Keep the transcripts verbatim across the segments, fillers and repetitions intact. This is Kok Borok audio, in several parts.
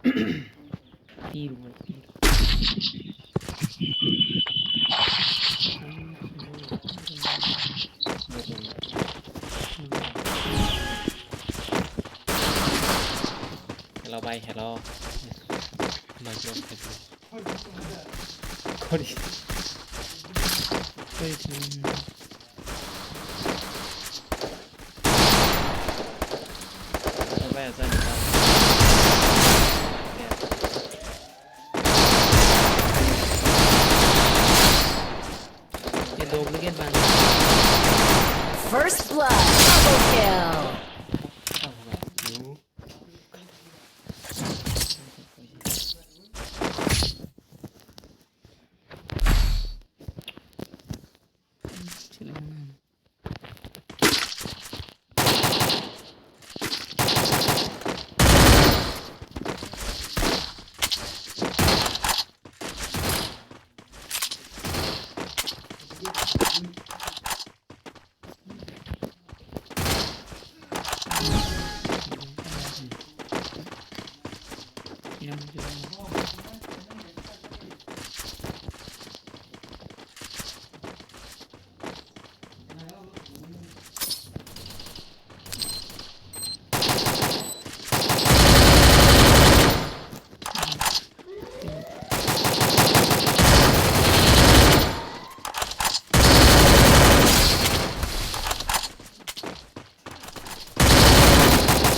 Tiro, tiro. Hello, bhai, hello. Khori. Khori. First blood, double kill.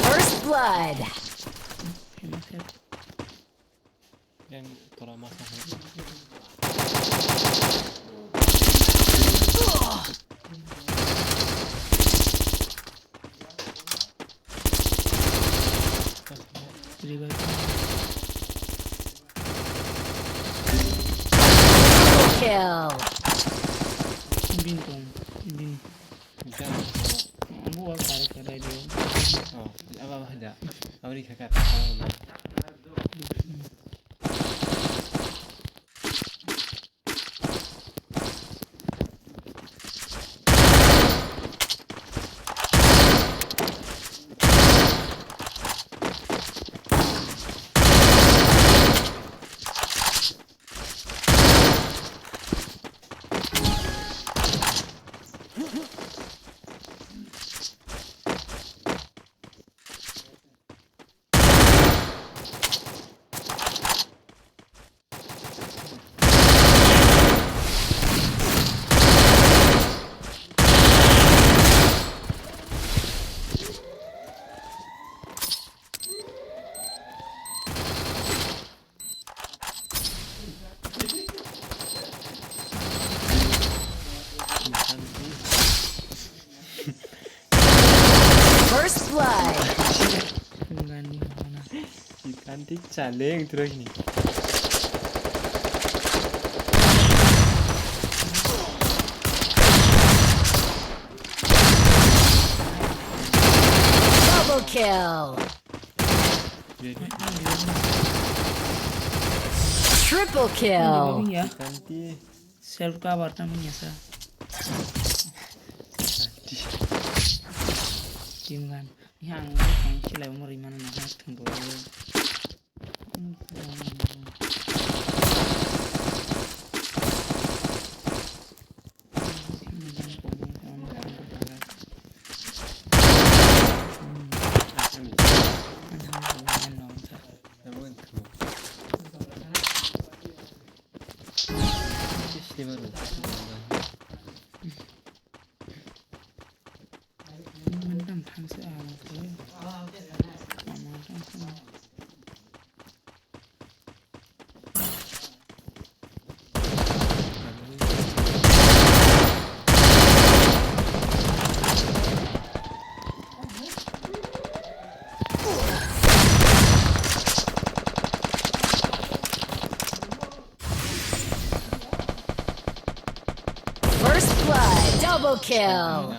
First blood. Yang tola masa. Revive. Kill. Bin tong, bin. Jam. Ang buat tarik kedai dia. Oh, apa, apa dah? Apa ni kakak? First blood. Ganti chale ang turoi ni. Double kill. Triple kill. Ganti. Self cover tamo ni sa. Team gun. Yang yang silai mo rimana na ha thung bo. First blood, double kill.